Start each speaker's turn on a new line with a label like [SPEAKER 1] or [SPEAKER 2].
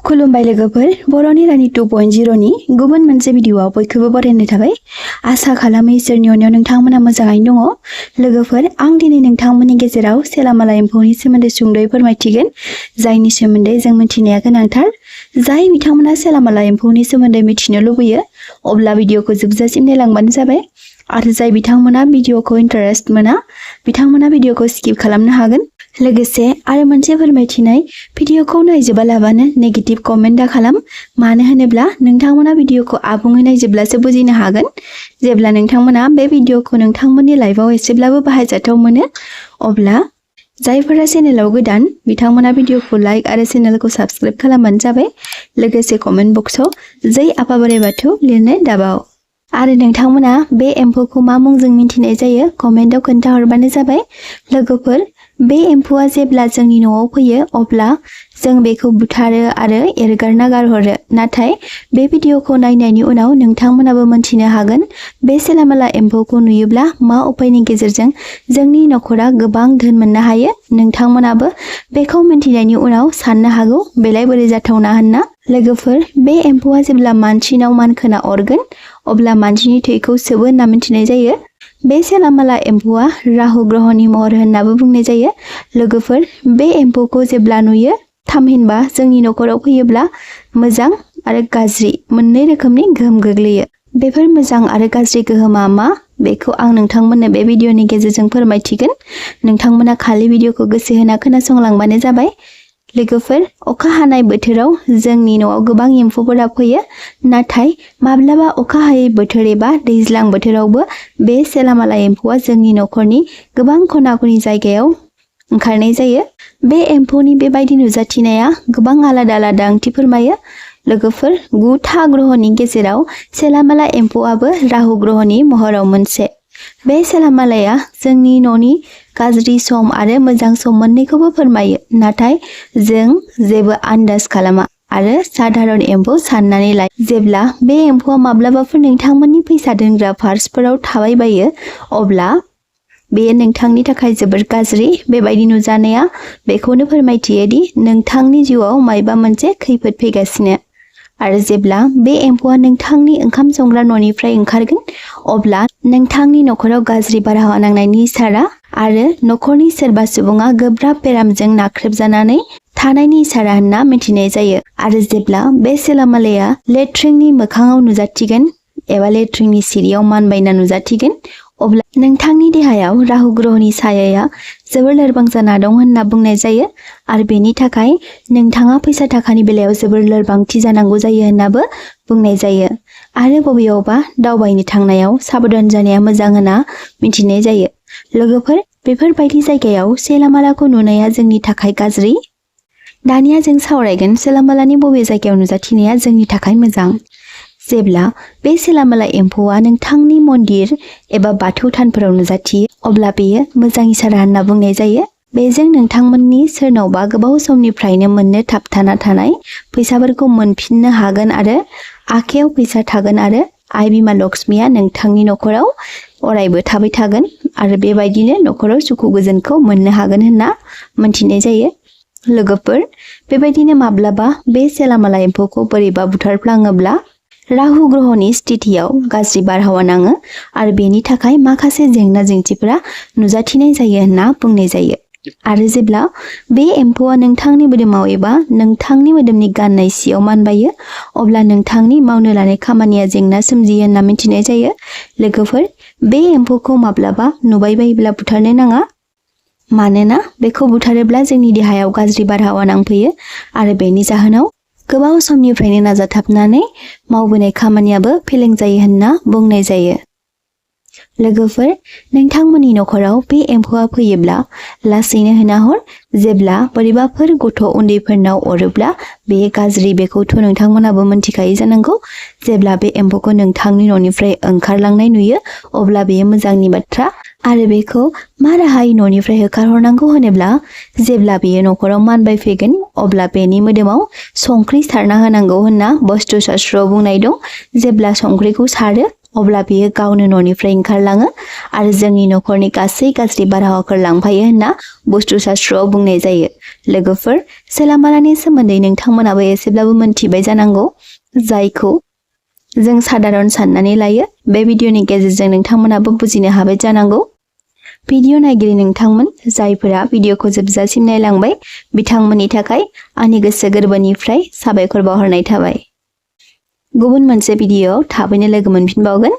[SPEAKER 1] खुलुमबाय लोगोफोर बर'नि रानि 2.0 नि गुबुन मोनसे भिडिअआव बयखौबो बरायनाय थाबाय। आसा खालामो इसोरनि अननायाव नोंथांमोना मोजाङैनो दङ। लोगोफोर आं दिनै नोंथांमोननि गेजेराव सेलामाला एम्फौनि सोमोन्दै सुंद'यै फोरमायथिगोन, जायनि सोमोन्दै जों मिथिनाया गोनांथार। जाय बिथांमोना सेलामाला एम्फौनि सोमोन्दै मिथिनो लुबैयो अब्ला भिडिअखौ जोबजासिम नायलांबानो जाबाय। आरो जाय बिथांमोना भिडिअखौ इन्टारेस्ट मोना बिथांमोना भिडिअखौ स्किप खालामनो हागोन। लोगोसे आरो मोनसे फोरमायथिनाय, भिडिअखौ नायजोबालाबानो नेगेटिभ कमेन्ट दाखालाम, मानो होनोब्ला नोंथांमोना भिडिअखौ आबुङै नायजोबब्लासो बुजिनो हागोन। जेब्ला नोंथांमोना बे भिडिअखौ नोंथांमोननि लाइफआव एसेब्लाबो बाहायजाथाव मोनो अब्ला जायफोरा चेनेलाव गोदान बिथांमोना भिडिअखौ लाइक आरो चेनेलखौ साबस्क्राइब खालामबानो जाबाय। लोगोसे कमेन्ट बक्सआव जै आफा बोराइ बाथौ लिरनो दाबाव। आरो नोंथांमोना बे एम्फौखौ मा मुंजों मिथिनाय जायो कमेन्टआव खोन्थाहरबानो जाबाय। लोगोफोर बे एम्फौआ जेब्ला जोंनि न'आव फैयो अब्ला जों बेखौ बुथारो आरो एरगारना गारहरो। नाथाय बे भिडिअखौ नायनायनि उनाव नोंथांमोनाबो मोनथिनो हागोन बे सेलामाला एम्फौखौ नुयोब्ला मा उपायनि गेजेरजों जोंनि न'खरा गोबां धोन मोननो हायो। नोंथांमोनाबो बेखौ मिथिनायनि उनाव साननो हागौ बेलाय बोरै जाथावना होनना। लोगोफोर बे एम्फौआ जेब्ला मानसिनाव मानखोना अरगोन अब्ला मानसिनि थैखौ सोबो होनना मिथिनाय जायो। बे सेलामाला एम्फौआ राहु ग्रहनि महर होननाबो बुंनाय जायो। लोगोफोर बे एम्फौखौ जेब्ला नुयो थामहिनबा जोंनि न'खराव फैयोब्ला मोजां आरो गाज्रि मोननै रोखोमनि गोहोम गोग्लैयो। बेफोर मोजां आरो गाज्रि गोहोमा मा बेखौ आं नोंथांमोननो बे भिडिअनि गेजेरजों फोरमायथिगोन। नोंथांमोना खालि भिडिअखौ गोसो होना खोनासंलांबानो जाबाय। लोगोफोर अखा हानाय बोथोराव जोंनि न'आव गोबां एम्फौफोरा फैयो, नाथाय माब्लाबा अखा हायै बोथोर एबा दैज्लां बोथोरावबो बे सेलामाला एम्फौआ जोंनि न'खरनि गोबां खना खनि जायगायाव ओंखारनाय जायो। बे एम्फौनि बेबायदि नुजाथिनाया गोबां आलादा आलादा ओंथि फोरमायो। लोगोफोर 9 ग्रहनि गेजेराव सेलामाला एम्फौआबो राहु ग्रहनि महराव मोनसे। बे सेलामालाया जोंनि न'नि गाज्रि सम आरो मोजां सम मोन्नैखौबो फोरमायो, नाथाय जों जेबो आन्दाज खालामा आरो साधारन एम्फौ साननानै लायो। जेब्ला बे एम्फौआ माब्लाबाफोर नोंथांमोननि फैसा दोनग्रा पार्सफोराव थाबायबायो अब्ला बेयो नोंथांनि थाखाय जोबोर गाज्रि। बेबायदि नुजानाया बेखौनो फोरमायथियो दि नोंथांनि जिउआव मायबा मोनसे खैफोद फैगासिनो। आरो जेब्ला बे एम्फौआ नोंथांनि ओंखाम संग्रा न'निफ्राय ओंखारगोन अब्ला नोंथांनि न'खराव गाज्रि बारहावा नांनायनि इसारा आरो न'खरनि सोरबा सुबुङा गोब्राब बेरामजों नाख्रेबजानानै थानायनि इसारा होनना मिथिनाय जायो। आरो जेब्ला बे सेलामालाया लेट्रिननि मोखाङाव नुजाथिगोन एबा लेट्रिननि सिरियाव मानबायना नुजाथिगोन अब्ला नोंथांनि देहायाव राहु ग्रहनि सायाया जोबोर लोरबां जाना दं होनना बुंनाय जायो। आरो बेनि थाखाय नोंथाङा फैसा थाखानि बेलायाव जोबोर लोरबांथि जानांगौ जायो होननाबो बुंनाय जायो। आरो बबेयावबा दावबायनो थांनायाव साबधान जानाया मोजां होनना मिथिनाय जायो। लोगोफोर बेफोरबायदि जायगायाव सेलामालाखौ नुनाया जोंनि थाखाय गाज्रि। दानिया जों सावरायगोन सेलामालानि बबे जायगायाव नुजाथिनाया जोंनि थाखाय मोजां। जेब्ला बे सेलामाला एम्फौआ नोंथांनि मन्दिर एबा बाथौ थानफोराव नुजाथियो अब्ला बेयो मोजां इसारा होनना बुंनाय जायो। बेजों नोंथांमोननि सोरनावबा गोबाव समनिफ्रायनो मोननो थाबथाना थानाय फैसाफोरखौ मोनफिननो हागोन आरो आखायाव फैसा थागोन आरो आइ बिमा लक्ष्मीया नोंथांनि न'खराव अरायबो थाबाय थागोन आरो बेबायदिनो न'खराव सुखु गोजोनखौ मोननो हागोन होनना मोनथिनाय जायो। लोगोफोर बेबायदिनो माब्लाबा बे सेलामाला एम्फौखौ बोरैबा बुथारफ्लाङोब्ला राहु ग्रहनि स्थितियाव गाज्रि बारहावा नाङो आरो बेनि थाखाय माखासे जेंना जेंसिफोरा नुजाथिनाय जायो होनना बुंनाय जायो। आरो जेब्ला बे एम्फौआ नोंथांनि मोदोमाव एबा नोंथांनि मोदोमनि गाननाय सियाव मानबायो अब्ला नोंथांनि मावनो लानाय खामानिया जेंना सोमजियो होनना मिथिनाय जायो। लोगोफोर बे एम्फौखौ माब्लाबा नुबाय बायोब्ला बुथारनो नाङा, मानोना बेखौ बुथारोब्ला जोंनि देहायाव गाज्रि बारहावा नांफैयो आरो बेनि जाहोनाव गोबाव समनिफ्रायनो नाजाथाबनानै मावबोनाय खामानियाबो फेलें जायो होनना बुंनाय जायो। लोगोफोर नोंथांमोननि न'खराव बे एम्फौआ फैयोब्ला लासैनो होना हर। जेब्ला बोरैबाफोर गथ' उन्दैफोरनाव अरोब्ला बे गाज्रि बेखौथ' नोंथांमोनाबो मिन्थिखायो जानांगौ। जेब्ला बे एम्फौखौ नोंथांनि न'निफ्राय ओंखारलांनाय नुयो अब्ला बेयो मोजांनि बाथ्रा। आरो बेखौ मा राहायै न'निफ्राय होखारहरनांगौ होनोब्ला जेब्ला बेयो न'खराव मानबाय फैगोन अब्ला बेनि मोदोमाव संख्रि सारना होनांगौ होनना बस्तु शास्त्रआव बुंनाय दं। जेब्ला संख्रिखौ सारो अब्ला बियो गावनो न'निफ्राय ओंखारलाङो आरो जोंनि न'खरनि गासै गाज्रि बारहावाफोर लांफायो होनना बुस्तु शास्त्रआव बुंनाय जायो। लोगोफोर, सेलामालानि सोमोन्दै नोंथांमोनाबो एसेब्लाबो मोनथिबाय जानांगौ, जायखौ जों साधारन साननानै लायो। बे भिडिअनि गेजेरजों नोंथांमोनाबो बुजिनो हाबाय जानांगौ। भिडिअ नायगिरि नोंथांमोन जायफोरा भिडिअखौ जोबजासिम नायलांबाय, बिथांमोननि थाखाय आंनि गोसो गोरबोनिफ्राय साबायखर बावहरनाय थाबाय। गुबुन मोनसे भिडिअआव थाबैनो लोगो मोनफिनबावगोन।